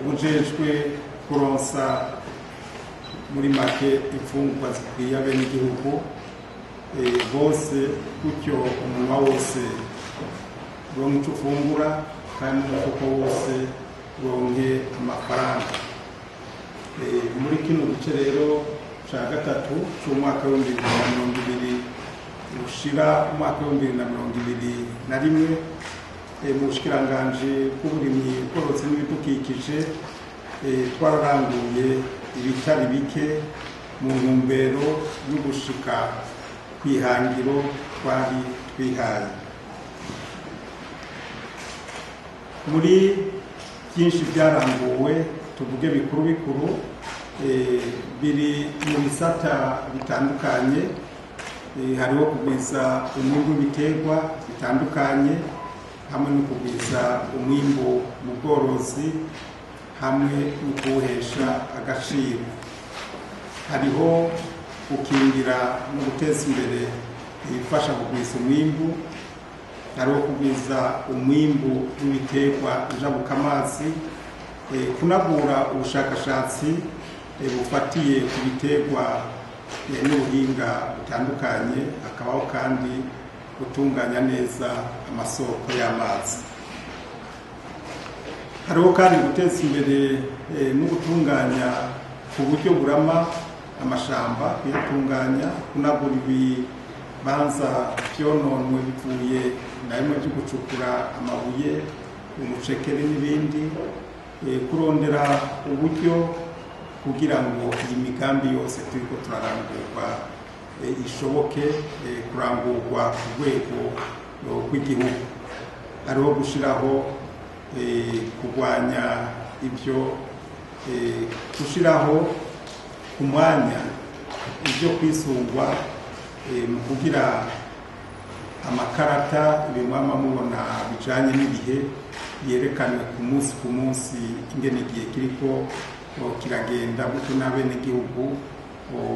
Bujejwe kuronsa muri make imfungurwa zikwiye abenegihugu bose, gutyo umunwa wose uronke ico ufungura kandi n'umufuko wose uronke amafaranga. Muri kino gice rero ca gatatu c'umwaka w'2020 ushira umwaka w'2021, mu bushikiranganji bw'uburimyi, ubworozi n'ibidukikije, twararanguye ibitari bike mu ntumbero yo gushika kw'ihangiro twari twihaye. Muri byinshi byaranguwe, tuvuge bikuru bikuru biri mu bisata bitandukanye. Hariho kugwiza umwimbu w'ibiterwa bitandukanye, hamwe no kugwiza umwimbu mu bworozi, hamwe no kuwuhesha agaciro. Hariho gukingira no guteza imbere ibifasha kugwiza umwimbu. Hariho kugwiza umwimbu w'ibiterwa njabukamazi, kunagura ubushakashatsi bufatiye ku biterwa n'ubuhinga butandukanye, hakabaho kandi gutunganya neza amasoko y'amazi. Hariho kandi guteza imbere no gutunganya ku buryo burama amashamba, kuyatunganya, kunagura ibibanza vyononwe bivuye na bimwe vyo gucukura amabuye, umucekeri n'ibindi, kurondera uburyo kugira ngo iyi migambi yose turiko turarangurwa ishoboke kurangurwa ku rwego rw'igihugu. Hariho gushiraho kurwanya ibyo, gushiraho ku mwanya ibyo kwisungwa mu kugira amakarata ibimwama mubona bijanye n'ibihe, yerekanwe ku munsi ku munsi ingene igihe kiriko kiragenda, gutyo n'abenegihugu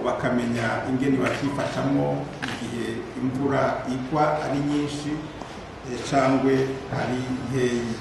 bakamenya ingene bavyifatamwo igihe imvura igwa ari nyinshi cangwe ari nkeyi.